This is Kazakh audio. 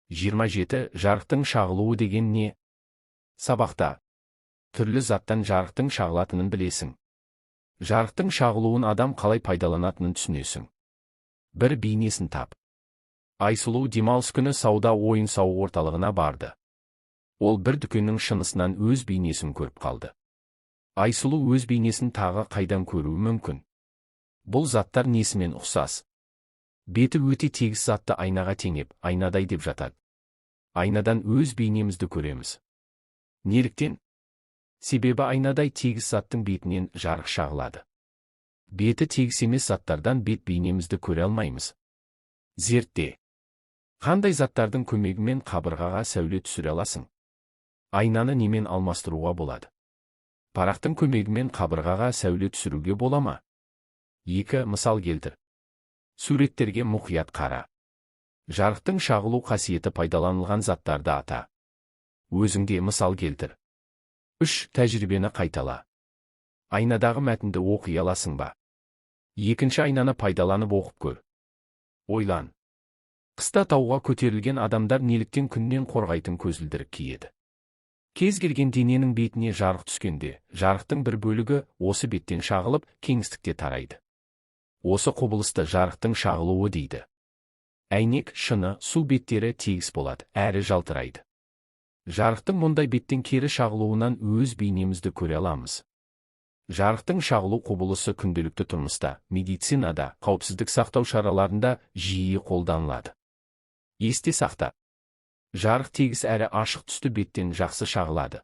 27. Жарықтың шағылуы деген не? Сабақта түрлі заттан жарықтың шағылатынын білесің. Жарықтың шағылуын адам қалай пайдаланатынын түсінесің. Бір бейнесін тап. Айсұлу демалыс күні сауда ойын-сауық орталығына барды. Ол бір дүкеннің шынысынан өз бейнесін көріп қалды. Айсұлу өз бейнесін тағы қайдан көруі мүмкін? Бұл заттар несімен ұқсас? Беті өте тегіс затты айнаға теңеп, айнадай деп жатады. Айнадан өз бейнемізді көреміз. Неліктен? Себебі айнадай тегіс заттың бетінен жарық шағылады. Беті тегіс емес заттардан бет бейнемізді көре алмаймыз. Зертте. Қандай заттардың көмегімен қабырғаға сәуле түсіре аласың? Айнаны немен алмастыруға болады? Парақтың көмегімен қабырғаға сәуле түсіруге бола ма? 2. Мысал келтір. Суреттерге мұқият қара. Жарықтың шағылу қасиеті пайдаланылған заттарды ата. Өзіңде мысал келтір. 3. Тәжірибені қайтала. Айнадағы мәтінді оқи аласың ба? Екінші айнаны пайдаланып оқып көр. Ойлан. Қыста тауға көтерілген адамдар неліктен күннен қорғайтын көзілдірік киеді? Кез келген дененің бетіне жарық түскенде, жарықтың бір бөлігі осы беттен шағылып, кеңістікте тарайды. Осы құбылысты жарықтың шағылуы дейді. Әйнек, шыны, су беттері тегіс болады, әрі жалтырайды. Жарықтың мұндай беттен кері шағылуынан өз бейнемізді көре аламыз. Жарықтың шағылу құбылысы күнделікті тұрмыста, медицинада, қауіпсіздік сақтау шараларында жиі қолданылады. Есте сақта. Жарық тегіс әрі ашық түсті беттен жақсы шағылады.